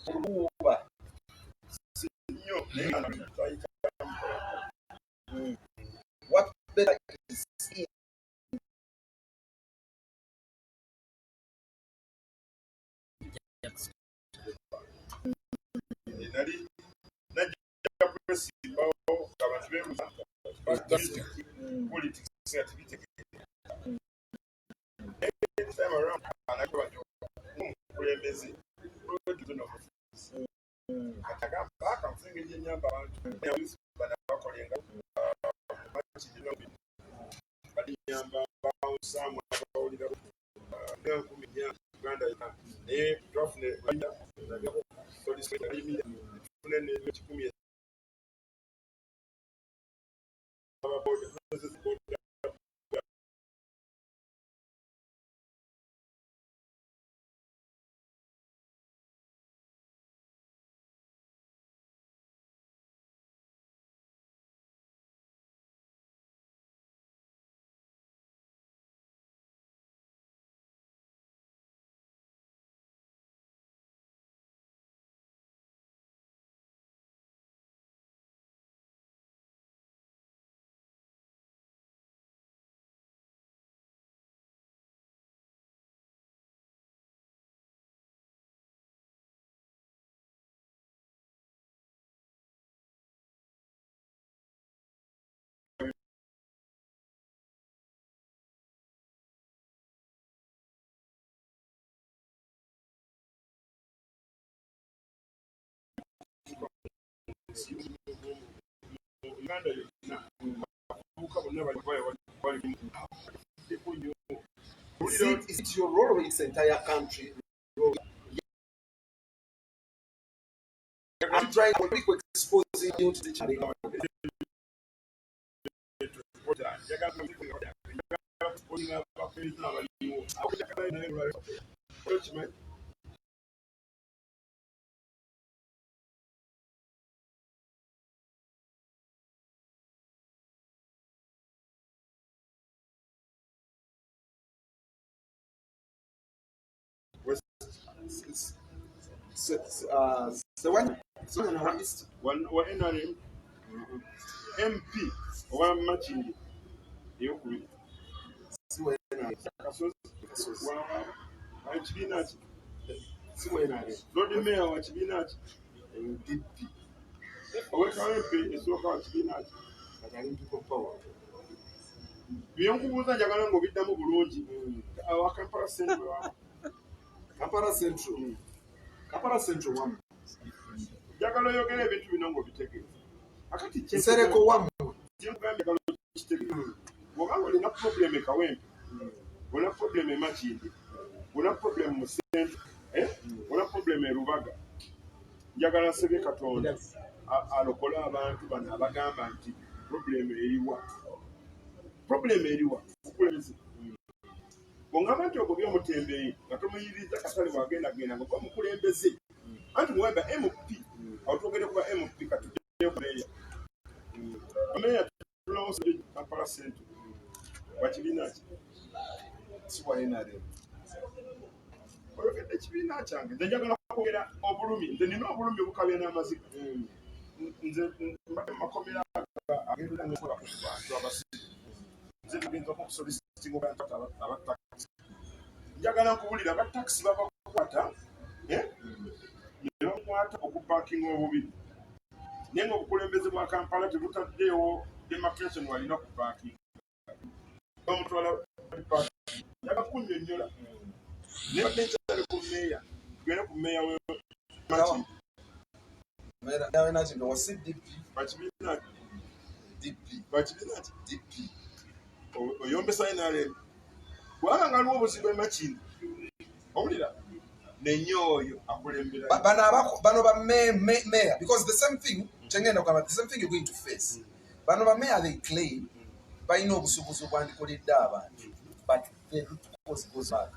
Oluwuuba. Nnyo, naye nga twayita. What better is in Nali najja kwesimbawo, abantu beebuuza politics nga tebitegeera. This time around, anakuba nti omukulembeze kati agamba akanfu engeri gyenyamba abantu bano abakolenga balinyamba bawusaamu abawulira nga 4000 Uganda, naye twafune tufune nekikumi ababoda boda. Uganda yonna abavubuka bonna bali nnyo. Is it your role or its entire country role? I'm trying to exposing you to the challenge. Njagala abaliwo okimanyi. Ssewanyana East. Wa NRM MP owa Makindye eyokubiri. Si wa NRM. Kasozi. Kasozi. Wa kibiina ki? Si wa NRM. Lord Mayor wa kibiina ki? DP. Owekawempe esooka wa kibiina ki? Kati ali People Power. Byenkubuuza njagala ng'obiddamu bulungi. Awa Kampala Central wa Kampala Central. Kampala Central wamu. Njagala oyogera ebintu bino ng'obitegeeza. Akati Nsereko wammwe. Kyenkugambye njagala okitegeeza. Bw'obanga olina problem e Kawempe, olina problem e Makindye, olina problem mu Central, eh? Olina problem e Rubaga, njagala nsabye Katonda alokole abantu bano abagamba nti problem eriwa, problem eriwa bukulembeze. Bw'ongamba nti ogobye omutembeeyi nga tomuyiriza katale wagenda genda nga oba mukulembeze, anti muwemba MP, awo twogere kuba MP. Katuddeyo ku meeya. Meeya tunawo Kampala Central wa kibiina ki? Si wa NRM. Oyogedde ekibiina kyange. Nze njagala kwogera obulumi. Nze nina obulumi obukabya n'amaziga. Nze mbadde mu makomera agenda nekola ku bantu abasibe. Nze nagenza okusolicitinga abantu abatakisi. Njagala nkubulira, abatakisi babakwata, eh? Ne bamukwata okupakinga obubi, naye nga obukulembeze bwa Kampala tebutaddeewo demarcation walina kupaakinga, bamutwala parking. Njagala kunnyonnyola, naye badde nkyali ku meeya. Tugende ku meeya we Makindye. Meeya Nakindi wa CDP. Bakibiina? DP. Bakibiina ki? DP. Oyombesa NRM kubanga nga aliwo obuzibu e Makindye. Owulira nenye oyo akulembera. Bano bano ba mayor, because the same thing kyengenda kugamba, the same thing you're going to face. Bano ba mayor, they claim balina obusobozi obwandikoledde abantu, but the root cause goes back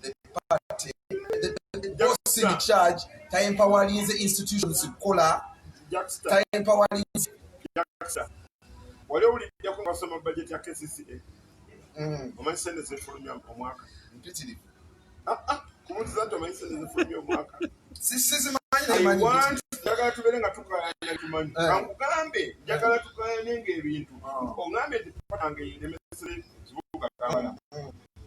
the party, the boss in charge taempoweringze institutions kukola. Jackster. Taempoweringze. Jackster, wali owuliddeko nga basoma budget ya KCCA? Mm. Omanyi sente zefulumya omwaka? Mpitirivu. Ah, ah, kubuuliza nti Omanyi sente zifulumya omwaka? Sizimanyi. I Namanyi. want, njagala tubeere nga tukayana, tumanyi. Eh. Kankugambe, njagala tukayane ng'ebintu. Ah. Oŋŋambye nti pange yeremesere kibuga Kampala,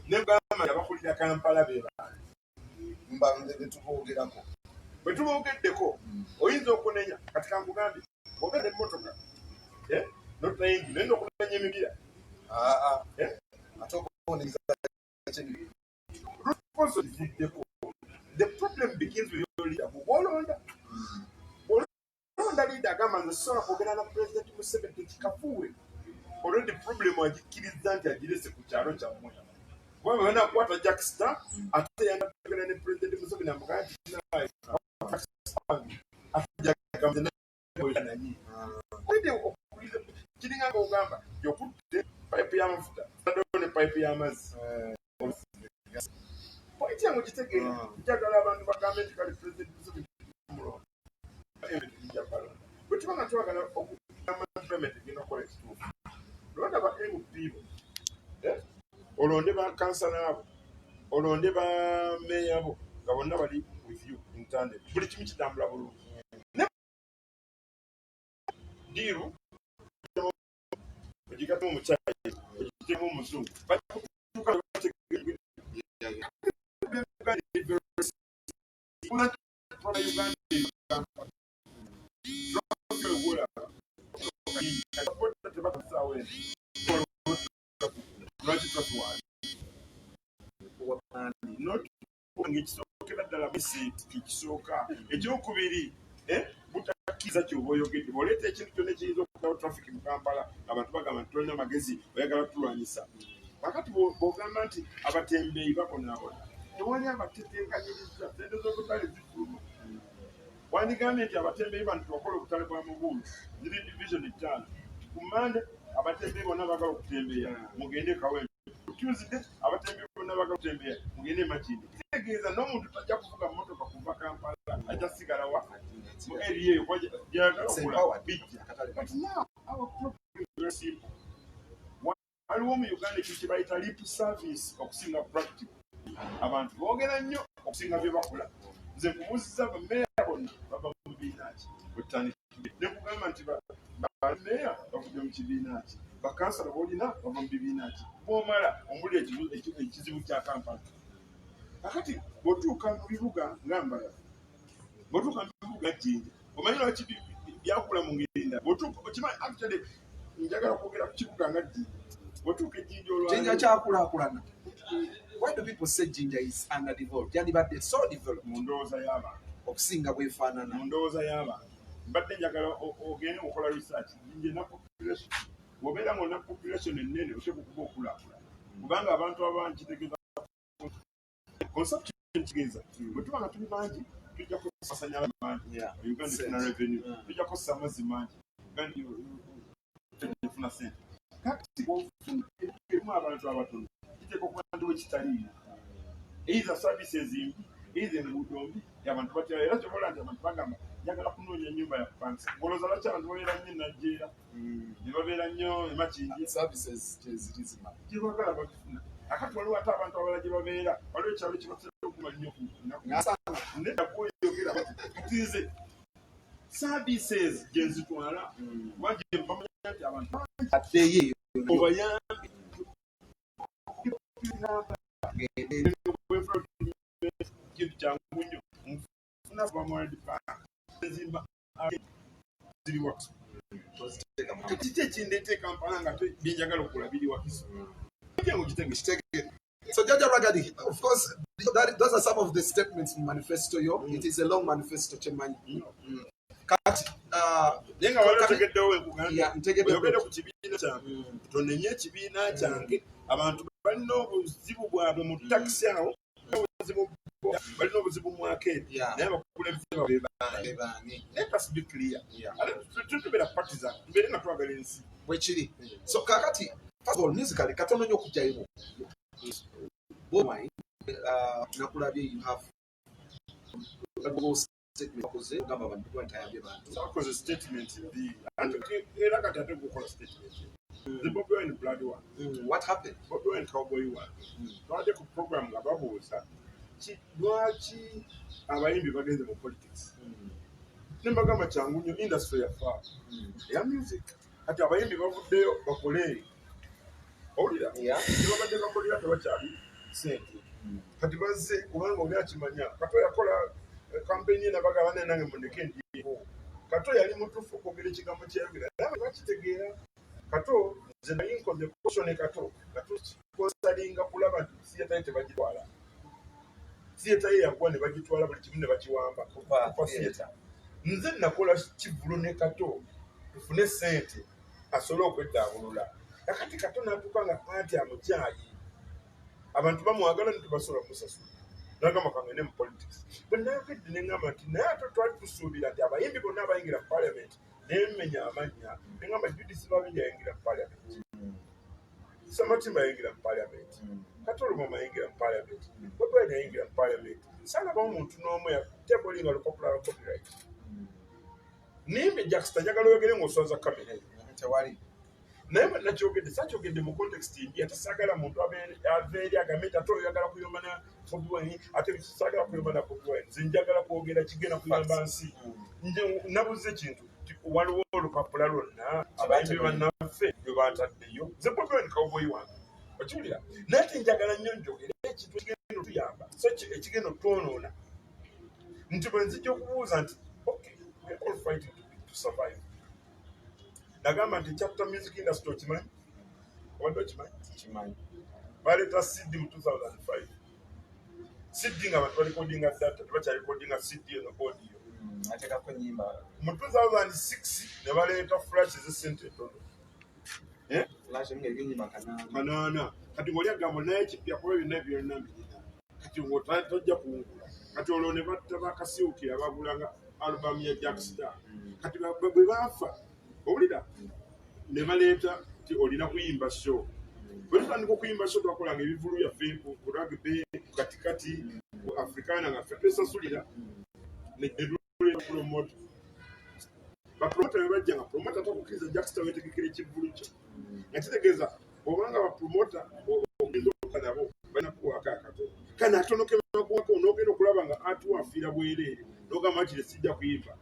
ne mugamba nti abakulira Kampala be baani? Mba betubogerako. Bwe tuboogeddeko, oyinza okunenya. Kati kankugambe, bw'obeera n'emmotoka notayingi, noyinza okunenya emipiira. Aa. Eh? Ate okubonereza kye? Root zivuddeko. The problem begins with your leader. Bw'oba olonda, olonda leader agamba, "Nze sisobola kwogera na President Museveni," tekikafuuwe. Already problem agikkiriza nti agirese ku kyalo kyammwe, kubanga banakwata Jackstar, ate yandagera ne President Museveni, amugamba nti naye ate jagamba naye already okuliza kiringa ng'ogamba yokutte pipe y'amafuta, taddewo ne pipe y'amazzi. Point yange okitegeera? Mm. Njagala abantu bagambe nti kale, President Museveni mulonda, tujja balonda. Bwe tuba nga twagala okugamba nti gavumenti egenda kukola ekituufu, londa ba MP bo, eh? Olonde ba kansala abo, olonde ba meeya bo, nga bonna bali with you in tandem, buli kimu kitambula bulungi. Ne deal ogigatemu omukyayi, ogitemu omuzungu, bajja kutuuka ne bategeera. Uganda is very simple. Uganda is Traffic tebakasaawo eno. Lwaki traffic waali? Not ng'ekisookera ddala mindset, ekisooka. Ekyokubiri, butakkiriza kyoba oyogedde. Bw'oleeta ekintu kyonna ekiyinza okutawo traffic mu Kampala, abantu bagamba nti tolina magezi, oyagala tulwanyisa. Kakati bw'ogamba nti abatembeeyi babonaabona, tewali abatetenkanyiriza, sente z'obutale zifuluma. Wandigambye nti abatembeeyi bano tubakola obutale bwa mubuulu, ziri division ttaano. Ku Mande abatembeeyi bonna bagala okutembeeya mugende Kawempe, ku Tuesday abatembeeyi bonna bagala okutembeeya mugende Makindi. Kitegeeza n'omuntu tajja kuvuga mmotoka kuva Kampala, ajja sigala wa mu area eyo kuba gyayagala okula bijja. But now our problem is very simple. Waliwo mu Uganda ekintu kye bayita lip service okusinga practical. Abantu boogera nnyo okusinga bye bakola. Nze nkubuuziza, bameeya bonna bava mu bibiina ki? Wetutandikidde ne kugamba nti bameeya bavudde mu kibiina ki? Bakansala boolina bava mu bibiina ki? Bwomala omuli ekizibu kya Kampala. Kakati bw'otuuka mu bibuga nga Mbarara, bw'otuuka mu bibuga Jjinja, omanyi lwaki byakula mu ngeri endala? Bw'otuuka, okimanyi, actually njagala kwogera ku kibuga nga Jjinja. Bw'otuuka ejjinja Jinja olwaleero kyakulaakulana. Why do people say Jinja is underdeveloped? Yandibadde so developed mu ndowooza y'abantu okusinga bwefaanana. Mu ndowooza y'abantu. Mbadde njagala ogende okukola research. Jinja ena population, bw'obeera ng'olina population ennene, oteeka okuba okulaakulana, kubanga abantu abangi kitegeeza consumption, kitegeeza bwe tuba nga tuli bangi, tujja kukozesa amasanyalaze mangi. Uganda efuna revenue. Tujja kukozesa amazzi mangi, Uganda efuna sente. Kati bw'ofuna erimu abantu abatono, kiteeka okuba nti wekitaliiyo, either services mbi, either enguudo mbi, abantu batya. Era kyobola nti abantu bagamba, "Njagala kunoonya ennyumba ya kupangisa." Olowooza lwaki abantu babeera nnyo Najjeera, ne babeera nnyo Emakindye? Services gyeziri zimala. Gyebagala bagifuna. Akati waliwo ate abantu abalala gye babeera, waliwo ekyalo kyebatera okuma nnyo ku nnaku. Nasanga. Nedda, gwoyogera kati nze services gye nzitwala, kuba gye bamanya nti abantu Addeyo eyo. Obayambe. Gende. Kintu kyangu nnyo, nfuna kuva mu World Bank, nzimba ziri Wakiso. Toziteeka mu Kiki ekindeeta e Kampala nga ate byenjagala okugula biri Wakiso? Kyangu kitege. Kitegere. So Jaja Ragadi, of course, those are some of the statements in manifesto yo. It is a long manifesto, kyemanyi. Kati, Naye nga wali otegeddewo wenkugambye. Yeah, ntegedde. Oyogedde ku kibiina kyange, tonenye ekibiina kyange. Abantu balina obuzibu bwabwe mu takisi awo, balina obuzibu mu arcade, naye abakulembeze babe baani? Bebaani? Let us be clear. Ate tetubeera partisan, tubeere nga twagala ensi. Bwekiri. So kakati, first of all, musically, katono nnyo okujjayo. Bobi Wine, nakulabye, you have statement wakoze ogamba abantu Bobi Wine tayambye bantu. Sakoze statement mbi. Ate era kati ate gukola statement, the Bobi Wine blood one. What happened? Bobi Wine cowboy wange. Twabadde ku program nga babuuza Lwaki abayimbi bagenze mu politics? Nembagamba, kyangu nnyo, industry yaffe eya music, kati abayimbi bavuddeyo bakole, owulira? Tebabadde bakolera, tebakyali sente. Kati bazze kubanga oli akimanya Kato yakola kampeyini ye, nabagamba, naye nange mundeke ndieko. Kato yali mutuufu okwogera ekigambo kyeyayogera, naye abantu bakitegeera. Kato, nze nali nkoze ne Kato nga tukonsalinga kulaba nti theatre ye tebagitwala. Theatre ye yagwa ne bagitwala, buli kimu ne bakiwamba. Kufa theatre. Nze nakola kivulu ne Kato tufune sente asobole okweddaabulula. Kakati Kato n'atuuka nga anti amukyayi, abantu bamwagala netubasobola musasula, nagamba, "Kangende mu politics." Bwe nayogedde neŋŋamba nti naye ate twali tusuubira nti abayimbi bonna abayingira mu parliament, nemmenya amannya, neŋŋamba Judith Babirye yayingira mu parliament, Sematimba yayingira mu parliament, Kato Lubwama yayingira mu parliament, Bobi Wine yayingira mu parliament. Saalabawo omuntu n'omu tebolinga lupapula lwa copyright. Nimbe Jackster, njagala oyogere ng'oswaza kamera eyo. Tewali. Naye bwe nakyogedde, sakyogedde mu context mbi. Ate saagala muntu ave eri agambe nti ate oyagala kuyomba na Bobi Wine. Ate saagala kuyomba na Bobi Wine, nze njagala kwogera kigenda kuyamba nsi. Nje nabuze ekintu nti waliwo olupapula lwonna abayimbi bannaffe lwe bantaddeyo. Nze Bobi Wine cowboy wange, okiwulira? Naye ate njagala nnyo njogere ekintu ekigenda otuyamba, so ekigenda otwonoona, nti bwe nzijja okubuuza nti, okay, we are all fighting to survive. Nagamba nti chapter music industry, okimanyi? Obadde okimanyi? Kimanyi. Baleeta CD mu 2005. CD nga abantu barecordinga data, tebakyarecordinga CD eno audio. Ateekako enyimba. Mu 2006 ne baleeta flash ez'essente entono. Eh? Flash nga enyimba 800. 800. Kati ng'oli agamba, naye kipya, kuba byonna byonna mbirina. Kati ng'otojja kuwungula. Kati olwo ne batta bakasiwukira bagulanga album ya Jack Star. Kati bwe baafa, owulira, ne baleeta nti olina kuyimba show. Bwe tutandika okuyimba show, twakolanga ebivulu byaffe ku rugby, ku katikati, ku Africana, nga ffe twesasulira. Ne tuleeta promoter. Bapromota bwe bajja, nga promota takukkiriza Jackstar wetegekera ekivulu kyo, nga kitegeeza obanga bapromota ogenda okuka nabo balina kuwako akatono kano atono ke bakuwako, n'ogenda okulaba nga ati wafiira bwereere, n'ogamba nti sijja kuyimba.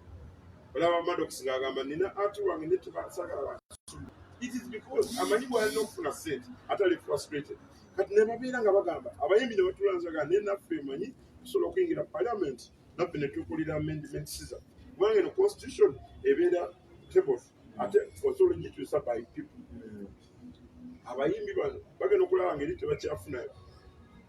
Olaba Maddox ng'agamba, "Nina ati wange ne tebasagala bansuma." It is because amanyi bw'alina okufuna sente, ate ali frustrated. Kati ne babeera nga bagamba abayimbi ne batulanzaga, naye naffe manyi tusobola okuyingira parliament, naffe ne tukolera amendments zaffe, kubanga eno constitution ebeera tabled, ate osobola ogikyusa by people. Abayimbi bano bagenda okulaba nga eri tebakyafunayo.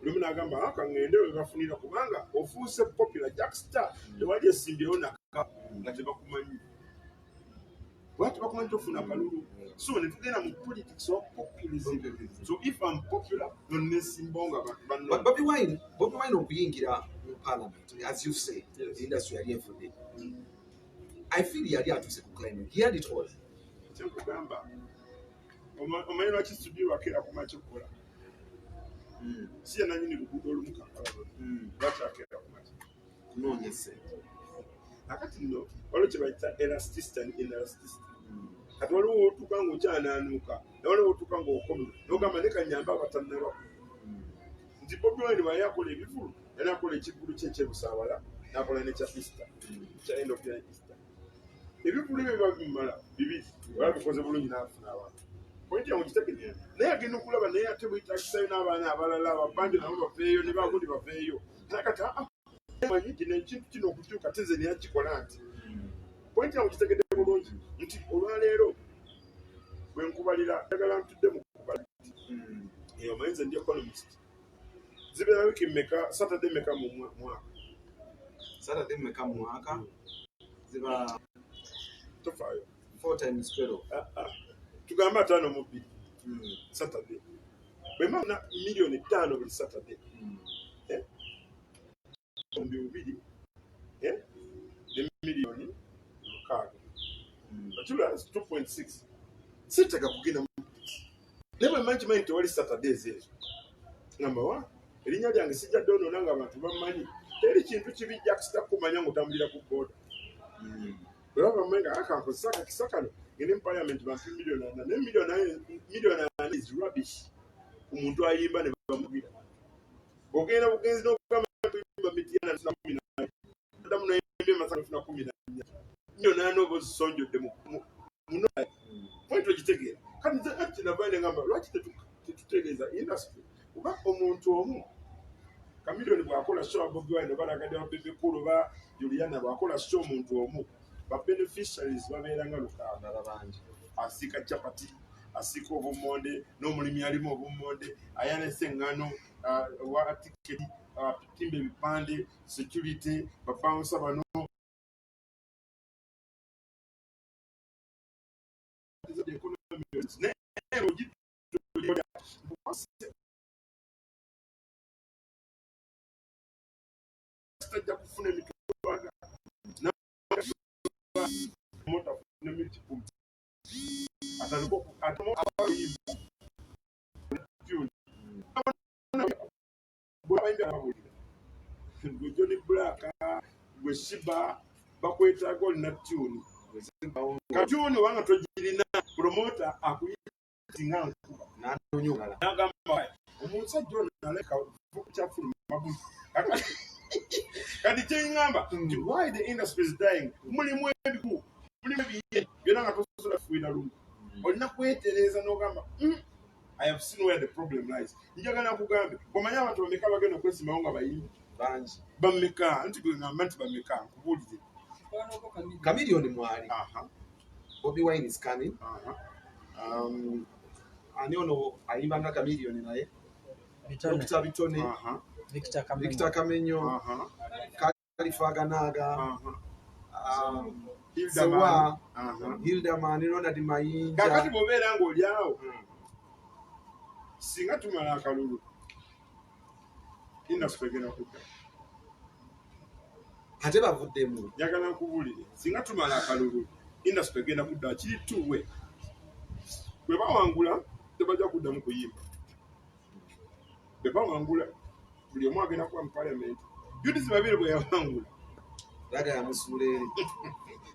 Olumu n'agamba, "Aka ŋŋende we bafunira," kubanga ofuuse popular. Jackstar tewali esimbyewo naka nga tebakumanyi. Bwaba tebakumanyi, tofuna kalulu. So ne tugenda mu politics of populism. So if I'm popular, nonesimbawo nga abantu But banno. Bobi Wine okuyingira mu parliament, as you say, the industry yali efudde. I feel yali atuuse ku climax. He had it all. Kyekugamba, omanyi lwaki studio wakeera kumakya okukola? Si yenanyini luguudo olumu Kampala lwaki akeera kumakya? Kunoonya ssente. Akati nno waliwo kye bayita elasticity and inelasticity. Kati waliwo wotuuka ng'okyanaanuuka, ne waliwo wotuuka ng'okomye n'ogamba, ne kanyambe abatannaba. Nti Bobi Wine bw'yali akola ebivulu, yali akola ekivulu kye ekyebusaabala, n'akola nekya Easter, kya end of year Easter. Ebivulu ebyo biba bimumala bibiri, oba bikoze bulungi n'afuna abantu. Point yange okitegeera? Naye agenda okulaba, naye ate bwetakisayo n'abaana abalala ababanja nabo baveeyo, ne bagundi baveeyo. Naye kati aa manyi kino ekintu kino okukyuka, te nze naye akikola. Nti point yange okitegedde bulungi, nti olwaleero bwe nkubalira, njagala ntudde mu kubala. Omanyi nze ndi economist. Zibeera wiiki mmeka, Saturday mmeka mu mwaka? Saturday mmeka mu mwaka? Ziba Tofaayo. 4 times 12. Ah, ah. Tugambe 52 Saturday. Bwe mba 5 million buli Saturday, 2000, eh, ne 6 million. Okiraba, 2.6. Sitega kugenda mu, naye bwe mba nkimanyi tewali Saturdays ezo, ngamba wa erinnya lyange sijja doonoona nga abantu bammanyi. Teri kintu kibi Jackstar kumanya ng'otambulira ku boda. Bwe baba bamanyi nga akankozesa akakisa kano, ngende mu parliament bampe 40 million. Naye 40 million is rubbish ku muntu ayimba ne bamubira. Ogenda bugenzi n'ogamba Masaka nofuna 14, 800 oba ozisonjodde muno. Point ogitegeera? Kati nze anti navayo nengamba, lwaki tetutereeza industry? Kuba omuntu omu, Chameleone bw'akola show, Bobi Wine oba Ragga Dee wa Bebe Cool oba Juliana bw'akola show, omuntu omu, ba beneficiaries babeera nga 600. Baba bangi. Asiika chapati, asiika obummonde, n'omulimi alimu obummonde, ayanese eŋŋano, wa tiketi, timba ebipande, security, ba bouncer bano, naye tajja kufuna emitwalo afuna 100,000, atandika abayimba abayimbi abawulira gwe Johnny Black, gwe Shiba, bakwetaaga olina tune. Ka tune obanga togirina, promoter akuyitinga nkuba. Nanoonya omulala. Nagamba omusajja ono aleka kyafuluma. Kati kyeŋŋamba nti why the industry is dying, mulimu ebiku, mulimu ebiye byonna nga tosobola kufuira lumu. Olina kwetereeza n'ogamba, I have seen where the problem lies." Njagala nkugambe, omanyi abantu bameka bagenda okwesimbawo nga bayimbi? Bangi. Bameka? Nti gwe ŋŋamba nti bameka, nkubuulire. Chameleone mwali. Bobi Wine is coming. Ani ono ayimba nga Chameleone naye? Bitone. Dr. Bitone. Victor Kamenyo. Victor Kamenyo. Khalifa Aganaga. Hilderman. Sewa. Hilderman, Ronald Mayinja. Kakati bw'obeera ng'oli awo, singa tumala akalulu, industry egenda kudda. Ate bavuddemu. Njagala nkubuulire, singa tumala akalulu, industry egenda kudda. Kiri tuwe bwe bawangula, tebajja kuddamu kuyimba. Bwe bawangula, buli omu agenda kuba mu parliament. Judith Babiri bwe yawangula, Raga yamusuula eri.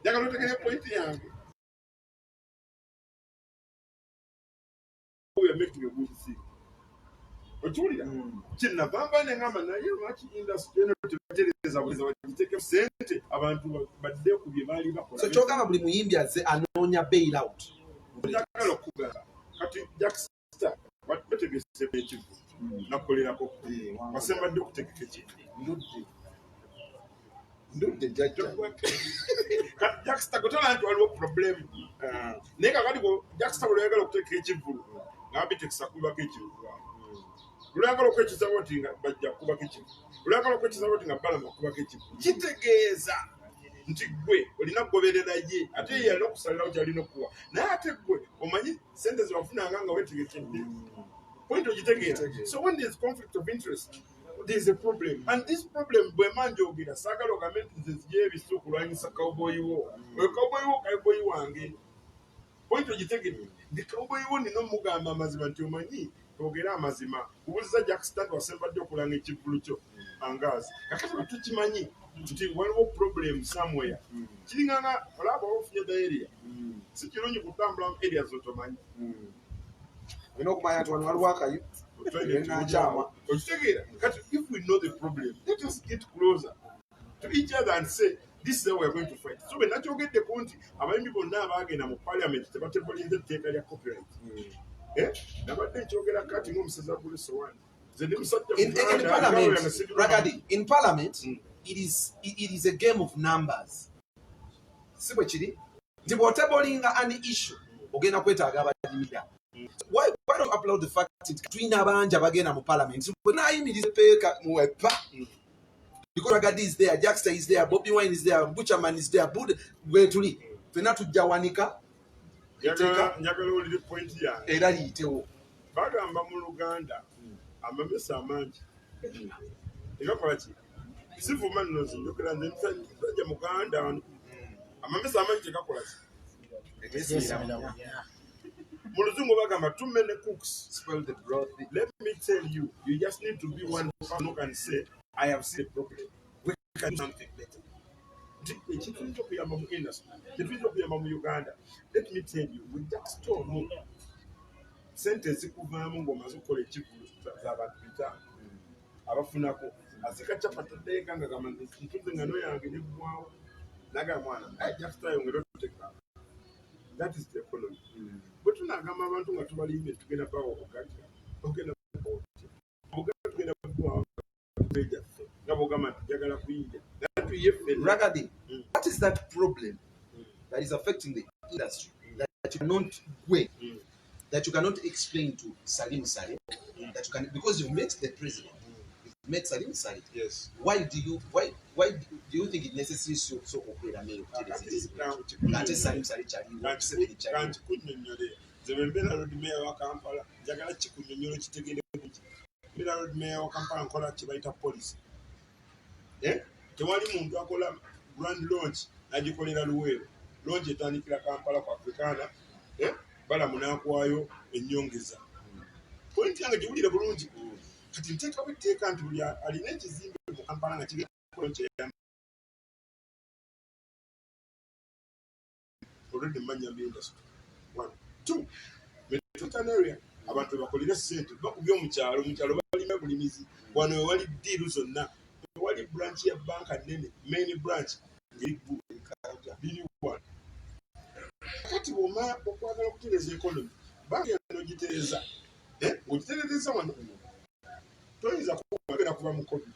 Njagala otegere point yange. We are making a good thing. Okiwulira? Kyenava neŋŋamba, naye lwaki industry eno tebatereza buliza, bagiteekemu sente, abantu badde ku bye baali bakola? So kyogamba buli muyimbi azze anoonya bail out. Njagala okugamba, kati Jackstar bategese ekivu nakukolerako, wasembadde okutegeka ekintu. Ndudde, ndudde jajja. Kati Jackstar gwe tolaba nti waliwo problem? Naye kakati gwe Jackstar bwe lwayagala okutegeka ekivvulu, nga Abitex akubako ekivulu, lwayagala okwekizawo nti nga bajja kukubako ekivulu, lwayagala okwekizawo nti nga Balama akubako ekivulu, kitegeeza nti gwe olina kugoberera ye, ate ye yalina okusalirawo kyalina okukuwa. Naye ate gwe omanyi sente zewafunanga nga wetegekedde. Point ogitegeera? So when there is conflict of interest, there is a problem, and this problem bwema njogera, saagala ogambe nti nze nzija ebisa okulwanyisa cowboy wo. Oyo cowboy wo, cowboy wange. Point ogitegedde? Ndi cowboy wo, nina omugamba amazima nti omanyi, twogere amazima. Kubuuziza Jackstand, wasembadde okulanga ekivvulu kyo angaazi. Kakati bwe tukimanyi nti waliwo problem somewhere, kiringanga olaba oba ofunye diarrhea, si kirungi kutambula mu areas otomanyi. Olina okumanya nti wano waliwo akayu enakyama. Okitegeera? Kati if we know the problem, let us get closer to each other and say, "This is how we are going to fight." So bwe nakyogeddeko nti abayimbi bonna abaagenda mu parliament tebatebulinze etteeka lya copyright. Eh? Nabadde nkyogera kati ng'omusezi agula essowaani, nze ndi musajja In Muganda, parliament, nga siri Ragga Dee, in parliament, it is a game of numbers. Si bwe kiri? Nti bw'otebolinga an issue, ogenda kwetaaga abagimira. Why don't you upload the fact nti tulina bangi abagenda mu parliament? Bwe naayimiriza peeka mu epa. Because Ragga Dee is there, Jackster is there, Bobby Wine is there, Butcherman is there, Bud bwe tuli. Ffenna tujja wanika Njagala owulire point yange. Era liyitewo. Bagamba mu Luganda, amamese amangi tegakola ki? Sivuma nno, nze njogera, nze musajja Muganda. Amamese amangi tegakola ki? Mu Luzungu bagamba, "Too many cooks spoil the broth." Let me tell you, you just need to be one person who can say, "I have seen a problem, we can do something better." Nti ekituyinza okuyamba mu industry, kyetuyinza okuyamba mu Uganda, let me tell you, we just stone sente ezikuvaamu ng'omaze okukola ekivvulu z'abantu 500 abafunako. Asika capati addeeka nga gamba nti ntuze ngano yange neggwawo. Naga mwana, just ayongera otuteeka. That is the economy. Bwe tunaagamba abantu nga tubalimbye, tugenda bawa obugagga, ogenda bawa otya obugagga? Tugenda buwa gyaffe nga bwogamba nti njagala kuyiya, naye tuyiye ffenna. Ragga Dee, what is that problem that is affecting the industry that you cannot gwe that you cannot explain to Salim Saleh, that you can, because you've met the president, you've met Salim Saleh? Yes. Why do you think it necessary so okubeera mayor okutereeza ekizibu ekyo, ng'ate Salim Saleh kyaliwo, Museveni kyaliwo? Kankikunnyonnyole. Nze bwe mbeera Lord Mayor wa Kampala, njagala kikunyonnyola okitegeere bulungi. Mbeera Lord Mayor wa Kampala, nkola kye bayita policy. Eh? Tewali muntu akola grand launch n'agikolera Luweero. Launch etandikira Kampala ku Africana, eh? Balamu n'akuwayo ennyongeza. Point yange giwulire bulungi. Kati nteekawo etteeka nti buli alina ekizimbe mu Kampala nga kigenda kukola launch eya already manya industry. One. Two, metropolitan area abantu bakolere ssente bakubye omukyalo, mukyalo balima bulimizi. Wano wewali deal zonna, wewali branch ya banka nene, main branch ngeri biri wano. Kati bw'omala okwagala okutereeza economy, banka eno ogitereeza, eh, ng'ogitereereza wano, toyinza kugenda kuba mukobi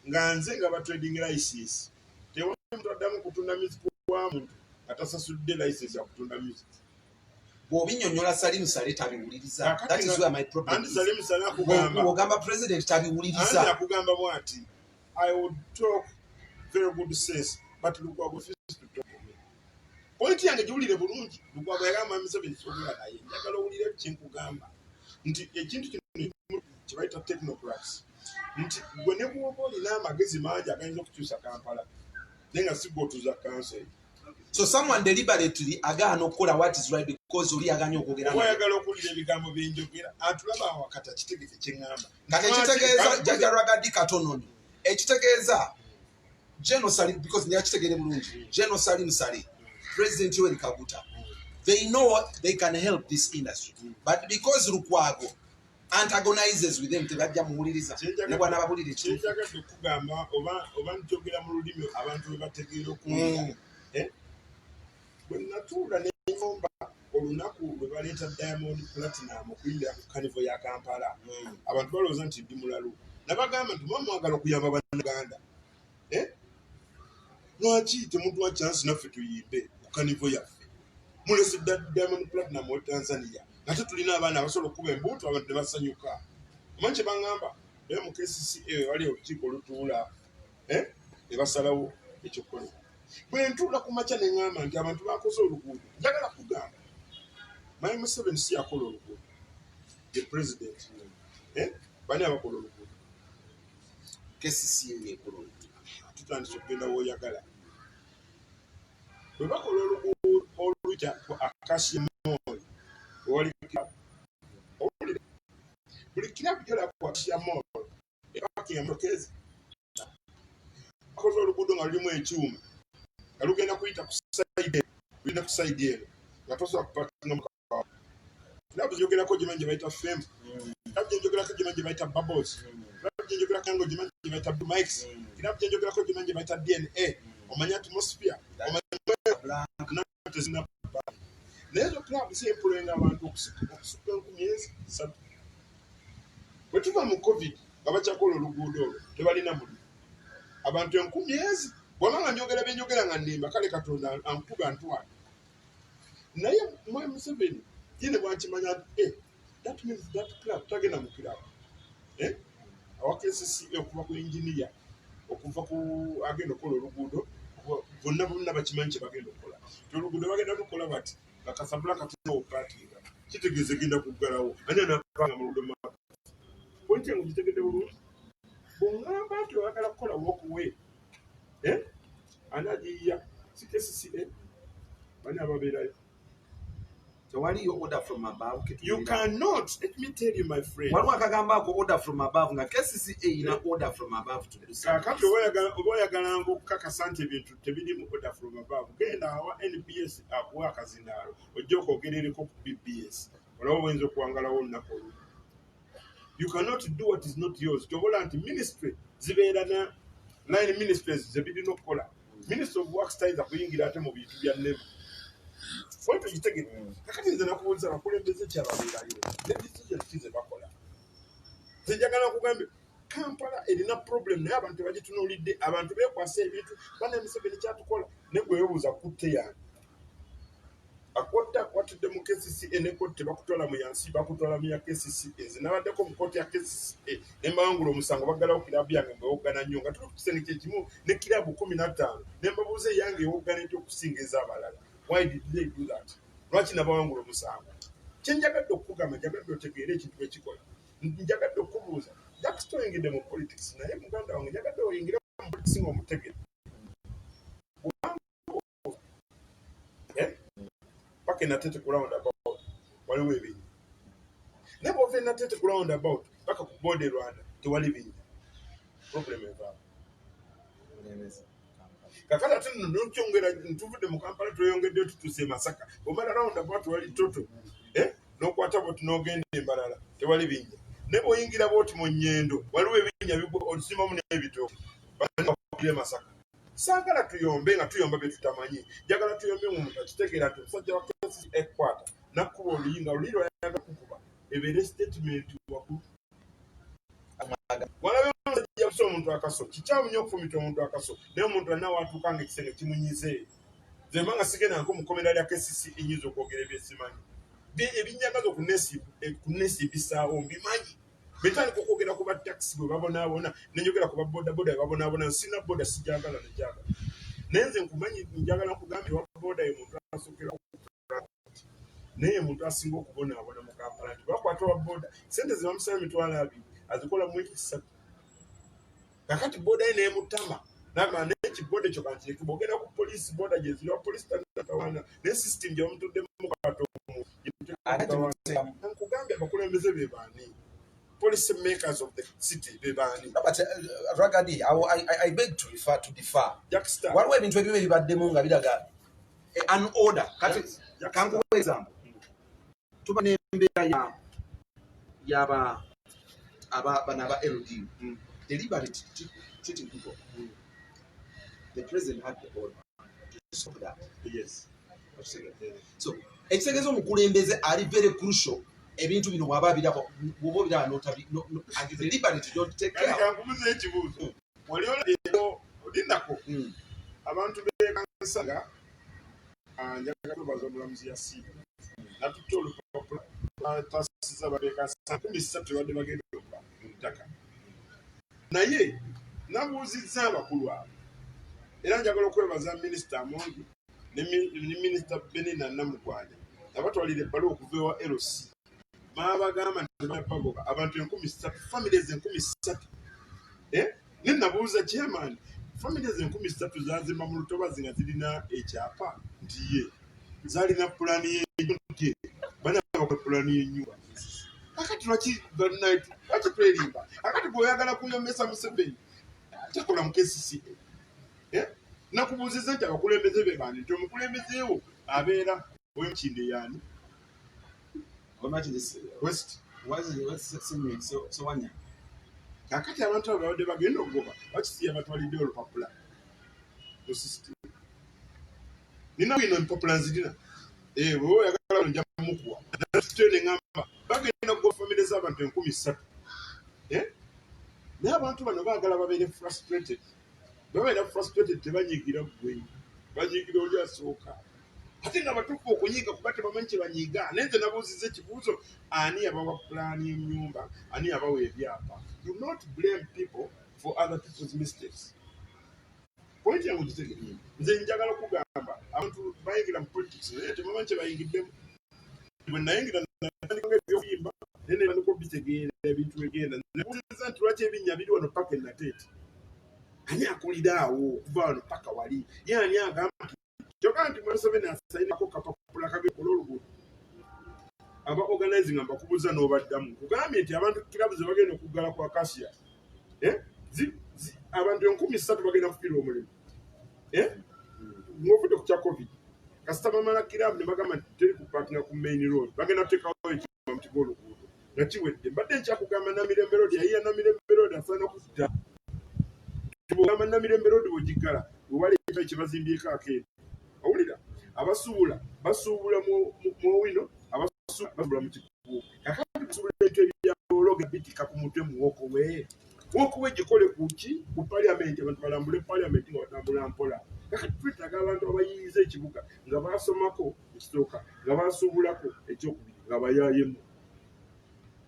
nga nze nga ba trading license. Tewali muntu addamu kutunda music wa muntu nga tasasudde license ya kutunda music. Bw'obinyonnyola Salim Saleh tabiwuliriza. Kakati That is where my problem Anti is. Salim Saleh akugamba Bw'ogamba president anti tabiwuliriza. Akugamba bw'ati, "I would talk very good sense, but Lukwago refused to talk to me." Point yange giwulire bulungi. Lukwago yagamba Museveni sogera naye. Njagala owulire kyenkugamba nti ekintu kino kye bayita technocrats, nti gwe ne bw'oba olina amagezi mangi agayinza okukyusa Kampala, naye nga si gwe otuuza kanso eyo. So someone deliberately agaana okukola what is right because oli aganye okwogera Oba naye. oyagala okuwulira ebigambo byenjogera, atulaba awakati akitegeke kyeŋŋamba. Kati ekitegeeza, jjajja Ragga Dee, katono nyo, ekitegeeza General Salim, because nyakitegeere bulungi, General Salim Saleh, President Yoweri Kaguta, they know they can help this industry, but because Lukwago antagonizes with them, tebajja muwuliriza ne bw'anaababulira ekituufu. Kyenjagadde okugamba, oba njogera mu lulimi abantu lwe bategeera okuwulira. Eh? Bwe natuula nenyomba olunaku lwe baleeta Diamond Platinum okuyimbira ku carnival ya Kampala, abantu balowooza nti ndi mulalu. Nabagamba nti muba mwagala okuyamba Bannaganda, Eh? Lwaki temutuwa chance naffe tuyimbe ku carnival yaffe? Mulese Diamond Platinum we Tanzania, ate tulina abaana abasobola okukuba embuutu abantu ne basanyuka. Omanyi kye baŋŋamba? Naye mu KCCA wali olukiiko olutuula, eh? Ne basalawo ekyokukola. Bwe ntuula ku makya ne ŋŋamba nti abantu bakoze oluguudo, njagala kugamba Mwami Museveni si yakola oluguudo, ye president. Eh? Bani abakola oluguudo? KCCA yekola oluguudo. Tutandise okugenda w'oyagala. Bwe bakola oluguudo oluyita ku Acacia Mall, ewali club, owulire, buli club gyolaba ku Acacia Mall epakinga emotoka ezi. Bakoze oluguudo nga lulimu ekyuma nga lugenda kuyita ku side eno, lugenda ku side eno nga tosobola kupakinga motoka. Club gyogerako gimanyi gye bayita Fem, club gyenjogerako gimanyi gye bayita Bubbles, club gyenjogerako yango gimanyi gye bayita Blue Mics, club gyenjogerako gimanyi gye bayita DNA. Omanyi atmosphere, omanyi tezina, naye ezo club ziemployinga abantu okusukka 3,000. Bwe tuva mu COVID nga bakyakola oluguudo olwo, tebalina mulimu abantu enkumi ezi. Bwaba nga njogera byenjogera nga nnimba, kale Katonda ankuba ntwala. Naye mwami Museveni ye ne bwakimanya nti, eh, that means that club tagenda mu club, eh? Awa KCCA, okuva ku engineer, okuva ku agenda okukola oluguudo, bonna bonna bakimanyi kye bagenda okukola, ti oluguudo bagenda lukola bati nga kasabula katopaakinga, kitegeeza egenda kuggalawo. Ani anapanga mu luguudo? Maka point yange gitegedde bulungi. Bw'oŋŋamba nti oyagala kukola walkway, eh? Ani agiyiya? Si KCCA? Bani ababeerayo? Tewaliyo order from above. You cannot, let me tell you, my friend. Waliwo akagamba ako, order from above, nga KCCA erina order from above to do something. Kakati oba oyagalanga okukakasa nti ebintu tebirimu order from above, genda awa NBS akuwa akazindaalo ojja okwogerereko ku BBS, olaba oyinza okuwangalawo olunaku olumu. You cannot do what is not yours. Kyobola nti ministry zibeera na line ministries zebirina okukola. Minister of Works tayinza kuyingira ate mu bintu bya NEMA. Point ogitegedde? Kakati nze nakubuuza, abakulembeze kyababeerayo ne decision ki ze bakola? Nze njagala nkugambe, Kampala erina problem, naye abantu tebagitunuulidde. Abantu beekwasa ebintu bana Museveni kyatukola, naye gwe weebuuza, kutte yange akwata akwatidde mu KCCA ne kooti tebakutwala mu yansi, bakutwala mu ya KCCA. Nze nabaddeko mu kooti ya KCCA ne mbawangula omusango, baggalawo kiraabu yange mbwewoggana nnyo nga tuli ku kisenge kyekimu ne kiraabu 15, ne mbabuuza eyange ewoggana etya okusinga ez'abalala? Why did they do that? Lwaki nabawangula omusango? Kyenjagadde okukugamba, njagadde otegeere ekintu bwekikola. Njagadde okubuuza, Jackson, oyingidde mu politics, naye muganda wange, njagadde oyingire mu politics ng'omutegere. Eh? Paka eNatete ku round about waliwo ebinnya, naye bwova eNatete ku round about paka ku border e Rwanda tewali binnya. Problem evaawo. Kakati ate nno nokyongera, ntuvudde mu Kampala, tweyongeddeyo, tutuuse e Masaka. Bwomala round about wali toto, eh? N'okwata bwoti n'ogenda embalala, tewali binnya, naye bw'oyingira bwoti mu Nyendo waliwo ebinnya, osimbamu n'ebitooke e Masaka. Saagala tuyombe nga tuyomba bye tutamanyi. Njagala tuyombe mu muntu akitegeera nti omusajja wa KCC ekwata nakkuba oluyi nga luli lwayagala kukuba, ebeere statement waggulu. Walabe omusajja kusa omuntu akaso. Kikyamu nnyo okufumita omuntu akaso, naye omuntu alina waatuuka nga ekisenge kimunyize. Nze mba nga sigenda nko mukomera lya KCC, enyinza okwogera ebyesimanyi ebinjagaza okunesibisaawo mbimanyi. Betandika okwogera ku batakisi bwe babonaabona, nenjogera ku babodaboda bwe babonaabona. Nsina boda, sijagala nejagala, naye nze nkumanyi. Njagala nkugambye, wa boda ye muntu asookera, naye muntu asinga okubonaabona mu Kampala, nti bakwata wa boda, sente ze bamusaba 20,000 azikola mu wiiki 3. Kakati boda ye nemutama nagamba, naye kiboda ekyo kankireke. Bwogenda ku poliisi, boda gyeziri wa poliisi tanatawana, naye system gye bamutuddemu kwata. Nkugambye, abakulembeze be baani? Policy makers of the city be baani? No, but Ragadi, I beg to refer to defer. Waliwo ebintu ebimu ebibaddemu nga biraga an order. Kati kankuwa example. Tuba n'embeera ya yaba aba bano aba LDU deliberate treating people. The president had the order to stop that. So ekitegeeza omukulembeze ali very crucial. Ebintu bino bw'aba abiraba, bw'oba obiraba n'otabi and you deliberately don't take care. Kankubuza ekibuuzo, wali olabyeko olindako abantu bekansanga? Njagala kwebaza omulamuzi yasiiba natutte olupapula tasiza babekansanga 13 badde bagenda okuba mu ttaka, naye nabuuzizza abakulu abo. Era njagala okwebaza Minisita Amongi ne Minisita Benina Namugwanya, nabatwalira ebbaluwa okuva ewa LC. Baabagamba nti bagoba abantu 3000, families 3000. Eh? Ne nabuuza chairman, families 3000 zazimba mu lutobazi nga zirina ekyapa? Nti ye zalina pulaani y'enju, bana bakola pulaani y'ennyumba. Kakati lwaki lwaki twerimba? Kakati gweoyagala kuyomesa Museveni takola mu KCCA. Eh? Nakubuuziza nti abakulembeze be bani, nti omukulembeze wo abeera ow'eMakindye yaani? West. Kakati abantu abo babadde bagenda okugoba, lwaki siyabatwalidde olupapula mu system? Nina bwino empapula nzirina. Eh, bwe oyagala nja mukuwa. Natuteyo ne ŋŋamba bagenda kugoba famire z'abantu 3000. Eh? Naye abantu bano baagala babeere frustrated. Babeera frustrated, tebanyiigira ggwe, banyiigira oli asooka, ate nga batuufu okunyiiga kuba tebamanyi kye banyiiga. Naye nze nabuuzizza ekibuuzo, ani yabawa pulaani y'ennyumba? Ani yabawa ebyapa? Do not blame people for other people's mistakes. Point yange ogitegere? Nze njagala okugamba, abantu bayingira mu politics naye tebamanyi kye bayingiddemu. Bwe nayingira, natandika ebyokuyimba, naye netandika obitegeera ebintu ebigenda. Nebuuziza nti lwaki ebinnya biri wano paka eNateete? Ani akulira awo okuva wano paka wali? Ye ani agamba nti kyokka nti Museveni asayinako kapapula kagekola oluguudo? Aba organizing nga mbakubuza n'obaddamu, kugambye nti abantu kirabu ze bagenda okuggala ku Acacia, eh? Abantu 3000 bagenda kufiirwa omulimu, eh? Ng'ovudde ku kya COVID, kasita bamala kirabu ne bagamba nti teri kupakinga ku main road, bagenda kuteekawo ekimuti gw'oluguudo nga kiwedde. Mbadde nkyakugamba Namirembe Road, yayiya Namirembe Road asaana kudda. Bwogamba Namirembe Road bwegiggala wewali. Ekitale kye bazimbyeko akeeru. Owulira, abasuubula basuubula mu Owino, abasuubula mu Kikuubo. Kakati basuubula ebintu ebyaloga bitika ku mutwe mu walkway. Walkway gikole ku ki? Ku parliament, abantu balambule parliament nga batambula mpola. Kakati twetaaga abantu abayiiza ekibuga nga basomako ekisooka, nga basuubulako ekyokubiri, nga bayaayemu.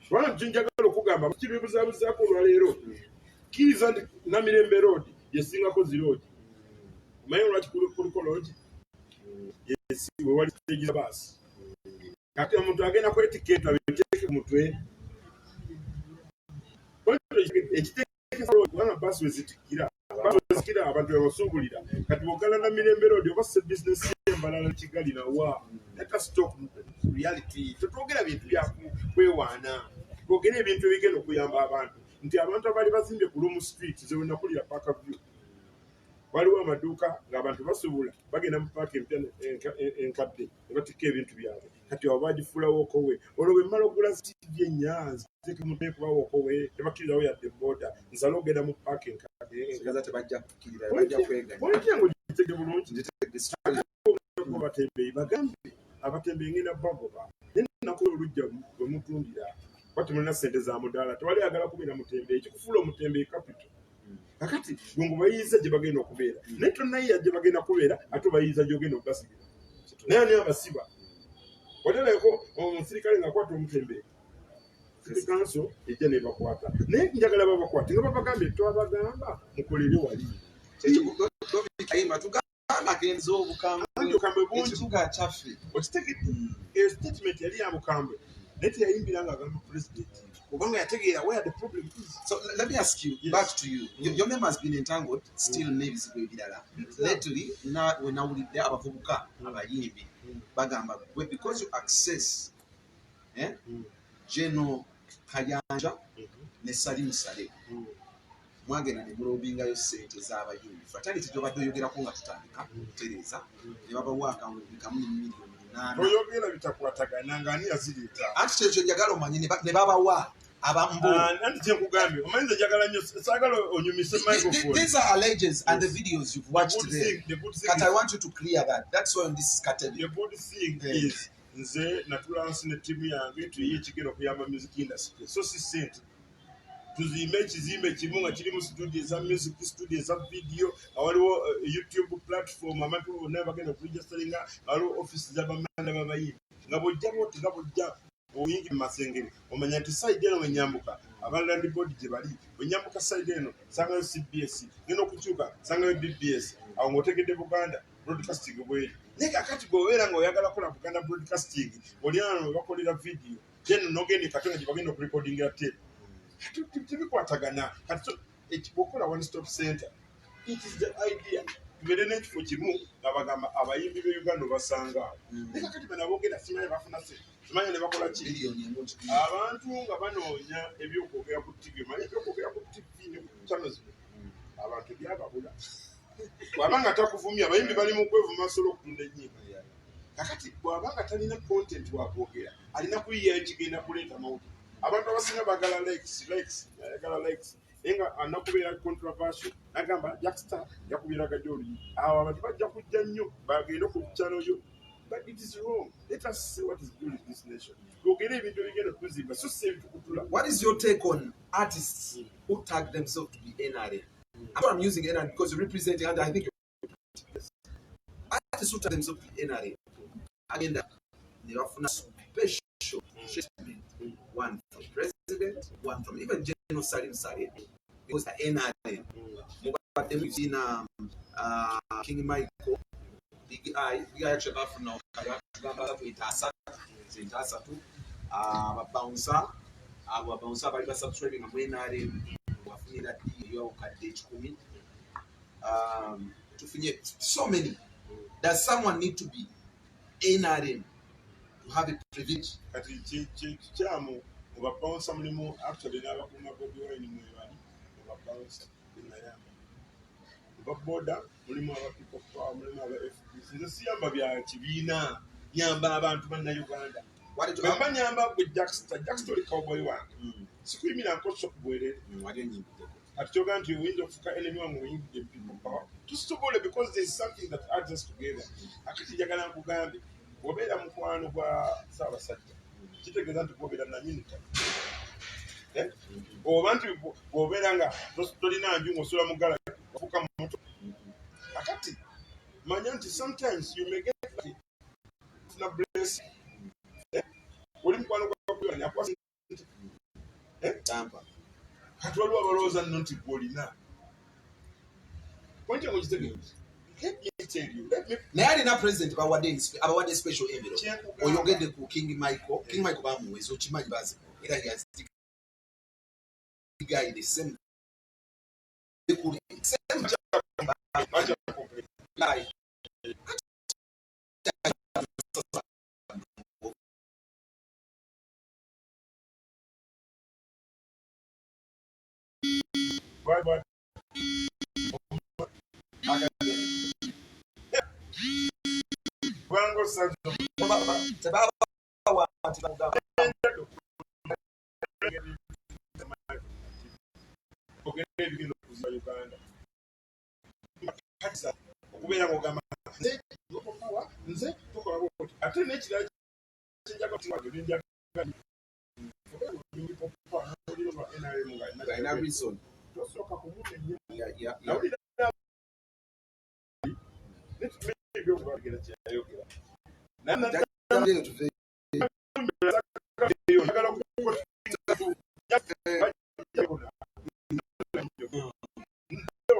Kubanga kyenjagala okugamba kibibuzaabuzaako olwaleero, kkiriza nti Namirembe Road yesingako zi road. Omanyi lwaki kuliko lodge? Wewali stage za baasi. Kati omuntu agenda kwetikka ebintu abiteeke ku mutwe, ekiteekesa kubanga baasi wezitikkira, baasi wezitikkira abantu bebasuubulira. Kati bwogala Namirembe Road oba se bizinesi y'embalala Kigali nawa. Let us talk reality. Tetwogera bintu byakwewaana, twogere ebintu ebigenda okuyamba abantu. Nti abantu abaali bazimbye ku Lumu Street, ze wenakulira Park View, waliwo amaduuka ng'abantu basuubula bagenda mu paaka empya enkadde ne batikka ebintu byabwe. Kati abo bagifuula walkway. Olwo bwe mmala okugula TV ennya nziteeke mu kuba walkway, tebakkirirawo yadde booda, nsale ogenda mu paaka enkadde. Sigaza tebajja kukkirira, bajja kweganya. Point yange ogitege bulungi. Abatembeeyi bagambe, abatembeeyi ngenda bagoba, naye nakola olujja bwe mutundira kuba temulina ssente za mudaala. Tewali ayagala kubeera mutembeeyi. Kikufuula omutembeeyi capital. Kakati gwe ngubayiiza gye bagenda okubeera, naye tonayiya gye bagenda kubeera, ate obayiiza gy'ogenda okubasibira. Naye ani abasiba? Watereko omusirikale ng'akwata omutembeeyi? City council ejja nebakwata, naye njagala babakwate nga babagambye, twabagamba mukolere wali. Kayima tugamba akenza obukambwe. Anti obukambwe bungi. Ekibuga kyaffe. Okitegedde? Eyo statement yali ya bukambwe, naye teyayimbira ng'agamba president, kubanga yategeera where the problem is. So let me ask you. Yes. Back to you. Your name has been entangled still n'ebizibu ebirala lately. Na we nawulidde abavubuka abayimbi bagamba gwe, because you access, eh, General Kayanja ne Salim Saleh, mwagenda ne mulobingayo ssente z'abayimbi fraternity gyobadde oyogerako nga tutandika kutereeza, ne babawa akawumbi kamu ne 8 million. Toyogera bitakwatagana nga ani yazireeta. Anti kyekyo njagala omanye, ne babawa abambu. Ah, anti kyenkugambye, omanyi nze njagala nnyo, saagala onyumise microphone. These are alleges and the videos you've watched The good there. thing- the good thing Kati I is- want you to clear that. That's why on this category. The good thing is nze natula nsi ne ttiimu yange tuyiye ekigenda okuyamba music industry, so si sente. Tuzimbe ekizimbe kimu nga kirimu studio eza music, studio eza video, nga waliwo YouTube platform abantu bonna bagenda okuregisteringa, nga waliwo office z'abamanda b'abayimbi, nga bw'ojja bwoti, nga bw'ojja oyingira mu Masengere, omanya nti side eno wenyambuka aba Land Board gye bali, wenyambuka side eno sangayo CBS, ngenda okukyuka sangayo BBS. Awo ng'otegedde Buganda Broadcasting bweri. Naye kakati bw'obeera ng'oyagala kola Buganda Broadcasting, oli ano webakolera video, then nogenda e Katonga gye bagenda okurekodingira tape, kati tebikwatagana. Kati so bw'okola one stop center, it is the idea tubeere n'ekifo kimu nga bagamba abayimbi b'e Uganda obasanga awo. Naye kakati bano aboogera simanyi bafuna sente, simanyi ne bakola ki. 1 billion. Abantu nga banoonya ebyokwogera ku TV, omanyi ebyokwogera ku TV ne ku channel zino abantu byababula. Bw'aba nga takuvumya, abayimbi bali mu kwevuma asobola okutunda ennyimba. Kakati bw'aba nga talina content wakwogera, alina kuyiyayo ekigenda kuleeta mawulire. Abantu abasinga bagala likes, likes, ayagala likes, naye nga alina kubeera controversial. Nagamba Jackstar yakubiraga oluyi, awo abantu bajja kujja nnyo bagende ku channel yo. But it is wrong. Let us say what is good in this nation. Twogere ebintu ebigenda okuzimba, so si ebitukutula. What is your take on artists who tag themselves to be NRA? I'm using NRA because you're representing, and I think artists who tag themselves to be NRA agenda ne bafuna special treatment, one from president, one from even General Salim Saleh, because the NRA mubaddemu zina King Michael, Big Eye. Big Eye actually bafuna tugamba tuyita asatu, sente asatu. Ababouncer, abo babouncer bali basubscribing mu NRM, wafunira deal ey'obukadde 100. Tufunye so many. Does someone need to be NRM to have a privilege? Kati kikyamu. Mu babouncer mulimu actually n'abakuuma Bobi Wine mwebali mu babouncer benayamba. Mu baboda mulimu aba People Power, mulimu aba FDC. Nze siyamba bya kibiina, nyamba abantu bannayuganda. What did you Bwe mba nyamba gwe Jackster, Jackster oli cowboy wange, sikuyimira nkoso ku bwerere. Wali onyimbiddeko. Ati kyogamba nti oyinza okufuuka enemy wange oyingidde mu people power, tusobole, because there is something that adds us together. Akati njagala nkugambe, bw'obeera mukwano gwa Ssaabasajja, kitegeeza nti gwobeera nanyini ttaka. Eh? Oba nti bw'obeera nga tolina nju, ng'osula mu gala, ofuuka muto. Akati manya nti sometimes you may get lucky, ofuna blessing. Eh? Oli mukwano gwa Bobi, akuwa sente. Eh? Tampa. Kati waliwo abalowooza nno nti gwe olina point yange, okitegeera? Let me tell you, let me Naye alina president bawadde, abawadde special envelope. Kyenkugamba. Oyogedde ku King Michael. King Michael bamuweza, okimanyi, bazimuwa era he has guy the same same Bacha complain. Guy. Bye bye. Kubanga osanze Tebabawa nti bagamba. Ogenda ebigenda okuziba Uganda. Kati okubeera ng'ogamba nze power, nze tukola bwoti, ate n'ekirala kyenjaga byenjaga NRM Alina reason. Tosooka kumunenya. Yeah. Nawulira netumebyokubagera kyeyayogera. Jangu tuve. Njagala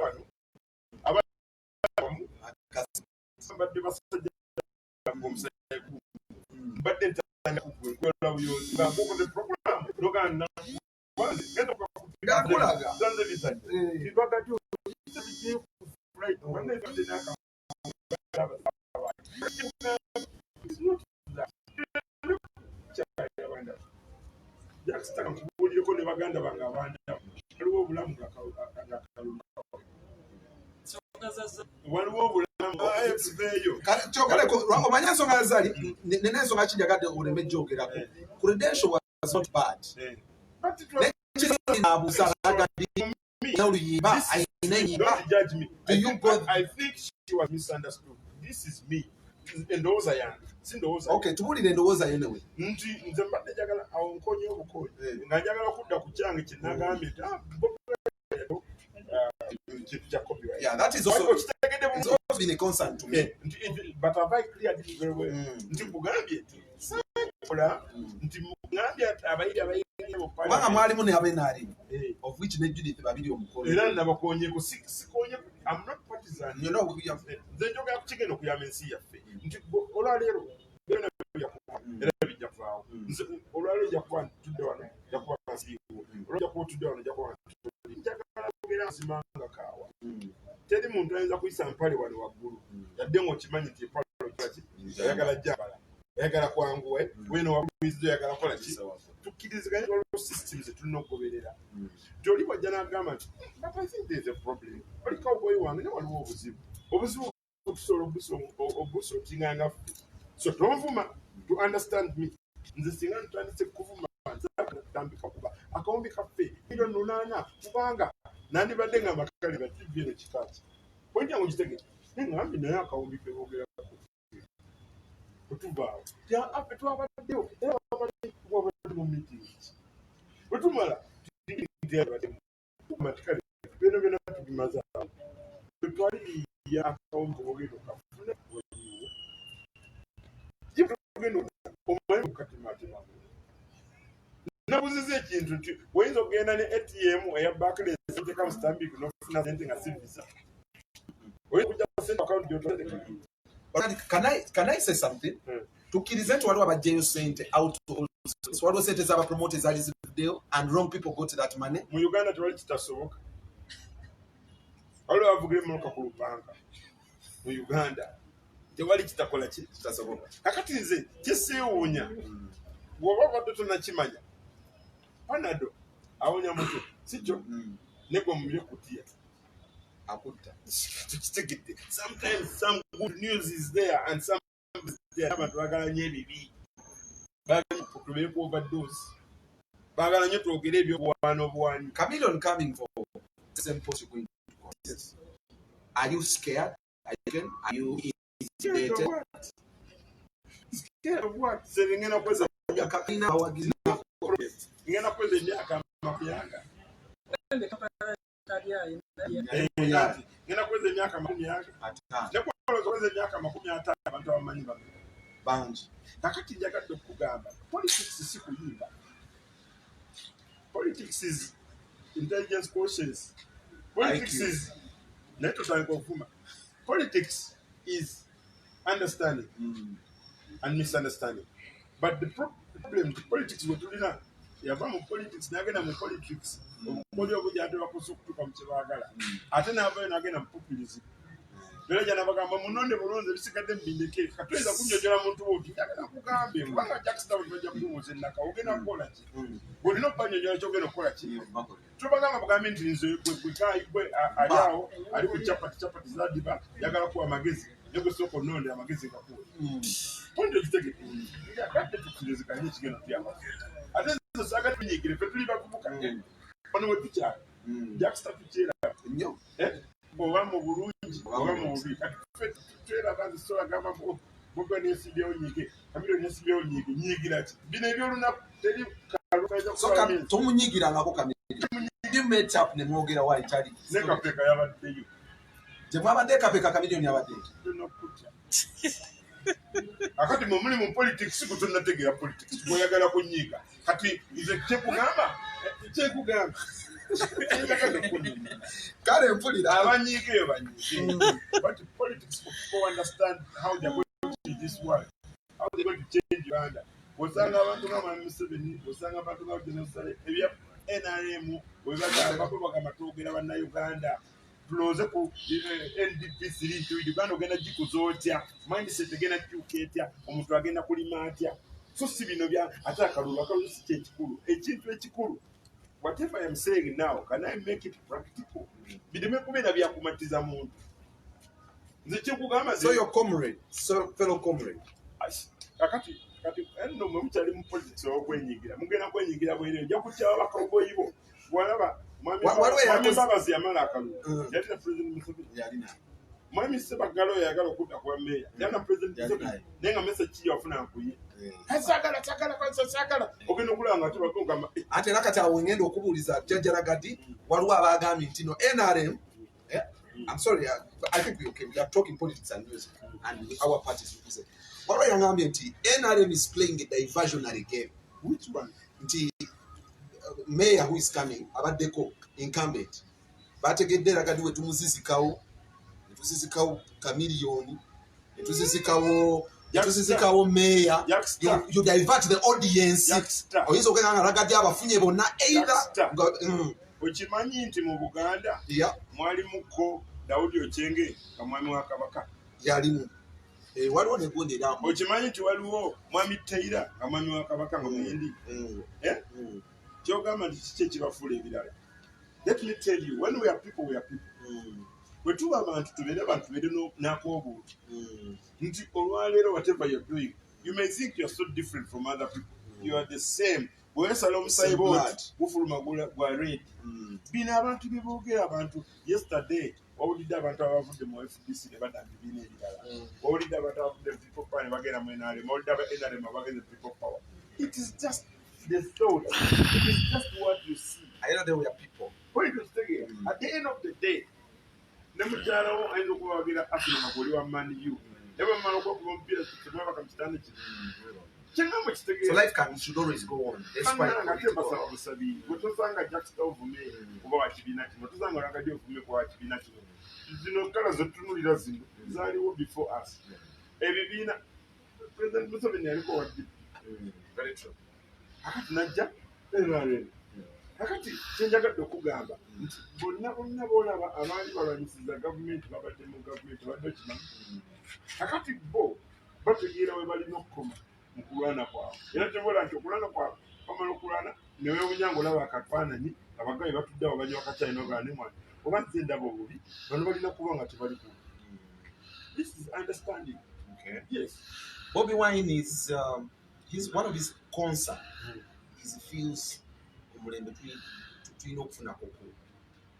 wano abamu mbadde basajja ng'omusajja mbadde ntandika kugwela buyozi nga nkokoze program noganda genda. Ngakulaga. Zanze bizanyo. Kibagati right wanne naka. It's not that. Jackson, nkubuulireko ne baganda bange abanda, waliwo obulamu nga kalulu, waliwo obulamu tuveeyo. Kyogereko, omanye ensonga zaali nina ensonga kinjagadde oleme gyogerako. Credential was not bad. But it was Abuuza agadi n'oluyimba ayina enyimba. Don't judge me. Do you go- I think she was misunderstood. This is me. Endowooza yange. Si ndowooza. Okay, tubuulire endowooza yo newe. Nti nze mbadde njagala awo nkonye obukonyi. Nga njagala kudda ku kyange kye nagambye nti Bobi Wine, kintu kya copyright. Yeah, that is also Okitegedde it's bulungi. also been a concern to me. Nti, but have I cleared it very well? Mm. Nti nkugambye nti saakola nti mugambye ati abayiri abayiri mu Kubanga parliament. mwalimu ne abenalimu of which ne Judith Babiri omukono. Era nabakonyeko, sikonye, I'm not partisan. You know, we have, Nze njogera ku kigenda okuyamba ensi yaffe nti olwaleero byonna bijja kuba era bijja kuvaawo. Nze olwaleero nja kuba ntudde wano, nja kuba nsiriiwo, olwaleero nja kuba otudde wano, nja kuba ntudde. Njagala kwogera mazima nga kaawa. Teri muntu ayinza kuyisa mpale wano waggulu yadde ng'okimanyi nti empale okola ki, oyagala jambala, oyagala kwanguwa weno waggulu, oyagala kukola ki. Tukkiriziganye, waliwo systems zetulina okugoberera nti oli bwajja n'agamba nti, "But I think there is a problem," oli cowboy wange, naye waliwo obuzibu, obuzibu tusobola obusortinga nga ffe. So tonvuma, to understand me, nze singa ntandise kuvuma ntambika kuba akawumbi kaffe 8 million, kubanga nandibadde nga amakale ba TV eno kikaki point yange ogitegere, neŋŋambye naye akawumbi ke boogerako bwetuvaawo affe twabaddewo era babadde mu meeting ki bwetumala kale byona byona tubimaze awo twaliriya akawumbi kebogenda okafuna waliwo genda omanyi kukatimatima. Nabuziza ekintu nti oyinza okugenda ne ATM eya Barclays oteka mu Stanbic nofuna sente nga si Visa, oyinza okujja sente account gyotoleka. But can I say something? Mm. Tukkirize nti waliwo abajjayo sente out of waliwo sente z'abapromote ezaali zivuddeyo and wrong people got that money. Mu Uganda tewali kitasoboka. Waliwo abavugira emmotoka ku lupanka. Mu Uganda tewali kitakola ki kitasoboka. Kakati nze kyeseewuunya, bw'oba obadde tonakimanya, Panado awonya mutwe, si kyo? Negwe mumire kutiya Akutta. Tukitegedde, sometimes some good news is there and some is there. Abantu baagala nnyo ebibi, baagala nnyo tubeere ku overdose, baagala nnyo twogere ebyobuwaana obuwanyi. Chameleon coming for Same post you're going to contest. Are you scared? Are you intimidated? Scared of what? Sebe ngenda kweza Kalina abawagizi. Ngenda kweza emyaka 20. Ngenda kweza emyaka 20. 50. Nekwolooza kweza emyaka 50, abantu abamanyi bameka? Bangi. Kakati njagadde okukugamba, politics si kuyimba. Politics is intelligence quotients. Politics IQ. is, naye totandika okuvuma. Politics is understanding and misunderstanding, but the problem, the politics wetulina yava mu politics n'agenda mu politics, obukoli obujja ate bakosa okutuuka mu kyebaagala, ate n'avayo n'agenda mu populism. Era gyanabagamba munonde bulonzi, ebisigadde mubindeke. Katuyinza kunnyonnyola muntu bwoti, njagala kugambe kubanga Jackstown bajja kubuuza ennaka ogenda kukola ki, olina okubanyonnyola kyogenda okukola ki. Tobagamba bugambe nti nze gwe gwe ali awo ali ku chapati, chapati zadiba, njagala kuwa amagezi, naye gwe sooka ononde amagezi gakuwe. Point ogitegedde? Njagadde tukkiriziganye ekigenda tuyamba, ate nze saagala tunyigire, ffe tuli bavubuka wano we tukyali. Jacksta tukyera Nnyo. Eh? Oba mu bulungi oba mu bubi, kati ffe tweraba. Nze sobola gamba Bobi nesimbyewo nyige, Chameleone nesimbyewo nyige, nyigira ki? Bino ebyolunaku teri kalukaiza. So tomunyigirangako Chameleone? You met up ne mwogera wali kyali? Ne Kapeeka yabaddeyo. Gye mwabadde Kapeeka, Chameleone yabadde? Tonakutya. Akati mwe muli mu politics, gwe tonnategeera politics, gweyagala kunyiiga. Kati nze kyekugamba kyenjagadde okunyumya, Kale mpulira. Abanyiiga eyo banyiige, but politics, for people understand how they are going to change this world, how they are going to change Uganda. Osanga abantu nga Mwami Museveni, osanga abantu nga General Saleh, ebya NRM webagamba bo bagamba twogera bannayuganda, tulowooze ku NDP 3 nti Uganda ogenda gikuza otya, mindset egenda kukyuka etya, omuntu agenda kulima atya, so si bino bya ate akalulu. Akalulu si kyekikulu. Ekintu ekikulu, whatever I am saying now, can I make it practical, bireme kubeera byakumatiza muntu. Nze kyekugamba. So your comrade, so fellow comrade. Kakati kati nno mwe mukyali mu politics okwenyigira, mugenda kwenyigira bwereere, ojja kukyawa bakawboyi bo. Walaba mwami Waliwo Mwami Mbabazi yamala akalulu, yalina President Museveni. Yalina. Mwami Sebagalo yayagala okudda kuba meeya, yalina President Yalina. Museveni, naye nga message ki yafuna? Nkuye saagala, saagala, saagala. Ogenda okulaba nga tebagamba. Ate era kati awo ngenda okubuuliza Jjajja Ragadi, waliwo abagambye nti no NRM, eh, I'm sorry, I think we, okay, we are talking politics and music and our parties represent. Waliwo yangambye nti NRM is playing a diversionary game. Which one? Nti mayor who is coming abaddeko incumbent, bategedde Ragadi we tumuzizikawo, netuzizikawo Chameleone, netuzizikawo mayor. Jackstar. You divert the audience. Jackstar. Oyinza okugenda nga Ragadi abafunye bonna either Jackstar. nga Okimanyi nti mu Buganda mwalimuko Dawudi Ochenge nga mwami wa Kabaka? Yalimu. Eh, waliwo negundi era. Okimanyi nti waliwo Mwami Taira nga mwami wa Kabaka nga Muyindi? Eh? Kyogamba nti kiki ekibafuula ebirala? Let me tell you, when we are people, we are people. Bwe tuba abantu, tubeere abantu, tubeere n'ak'obuntu nti olwaleero whatever you're doing, you may think you're so different from other people, you are the same. Bwewesala omusayi Same blood. bwoti gufuluma gwa red. Bino abantu bye boogera abantu, yesterday wawulidde abantu abavudde mu FDC ne badda mu bibiina ebirala, wawulidde abantu abavudde mu People Power ne bagenda mu NRM, wawulidde aba NRM abagenze mu People Power. It is just the thought, it is just what you see. At the end of the day, we are people. Point okitegeera? At the end of the day, ne mukyalawo ayinza okuba wagira Arsenal nga gwoli wa Man U, naye bwemumala okwakuba omupiira temwebaka mu kitanda kino. Kyengambo So kitegeera? life can should always go on despite Bannange, ate mbasaba political. busabi, gwe tosanga Jacksta ovume kuba wa kibiina kino, tosanga Ragadi ovume kuba wa kibiina kino. Zino kala zetutunulira zino zaaliwo before us. Ebibiina, President Museveni yaliko wa DP. Very true. Akati najja NRM. Kakati kyenjagadde okugamba nti bonna bonna boolaba abaali balwanyisiza gavumenti babadde mu gavumenti, badde okimanyi. Kakati bo bategeera we balina okukoma mu kulwana kwabwe, era kyobola nti okulwana kwabwe bamala okulwana newewunya ngaolaba akafaananyi abagabi batudde awo banywa kacyayi nogaa ne mwana oba nze ndaba obubi, bano balina kuba nga tebali ku. This is understanding. Okay. Yes. Bobby Wine is his one of his concern is he feels omulembe tulina okufunako ku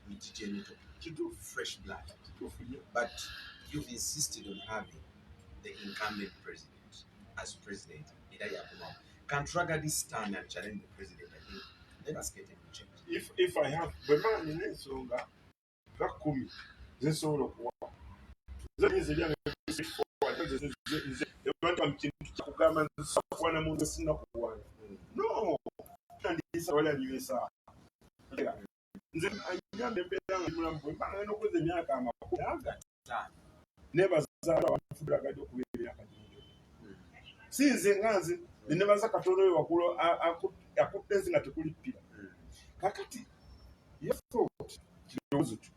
Miti emito. Kituufu. Fresh blood. Kituufu nnyo. But you've insisted on having the incumbent president as president. Era yakomawo. Can Ragadi stand and challenge the president? I think let us get him checked. If I have, bwe mba nina ensonga nga 10 zensobola okuwa, nze nze eryange straightforward, nze abantu mu kintu kyakugamba nze sobola kuwana muntu, sinakuwana no nandisa wali anywesa. Nze anyamba embeera nga ndi mulamu, bwe mba ngenda okuweza emyaka 50, nebaza abantu Ragadi okuba emyaka gino gyonna. Si nze nga nze nenebaza Katonda oyo waggulu akutte ensi nga tekulippira. Kakati your thought, kirowoozo kyo,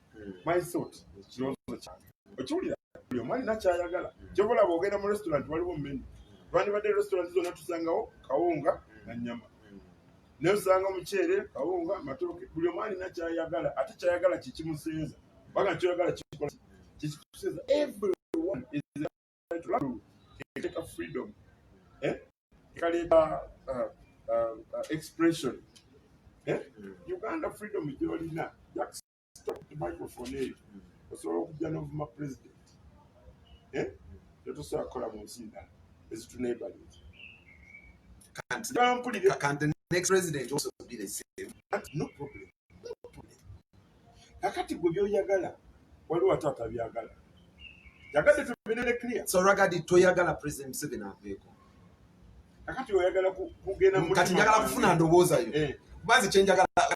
my thought, kirowoozo kyange, okiwulira? Buli omu alina kyayagala. Kyova olaba ogenda mu restaurant, waliwo menu. Lwandibadde restaurant zonna tusangawo kawunga na nyama, naye osanga omuceere, kawunga, matooke. Buli omu alina kyayagala, ate kyayagala kikimusinza baga kyoyagala kikola kikikusinza. Everyone is entitled. Eteeka freedom, eh? Ekaleeta expression, eh? Uganda freedom gyolina, just stop the microphone eyo, osobola okujja n'ovuma president, eh? Tetusobola kukola mu nsi ndala ezituneighborinze. Bampulire. Can the next president also be the same? No problem, no problem. Kakati gwe byoyagala, waliwo ate atabyagala. Yagadde tubeerere clear. So Ragadi, toyagala President Museveni aveeko? Kakati oyagala kugenda mu Kati mutima njagala gwange. kufuna ndowooza yo. Eh. Kuba nze kyenjagala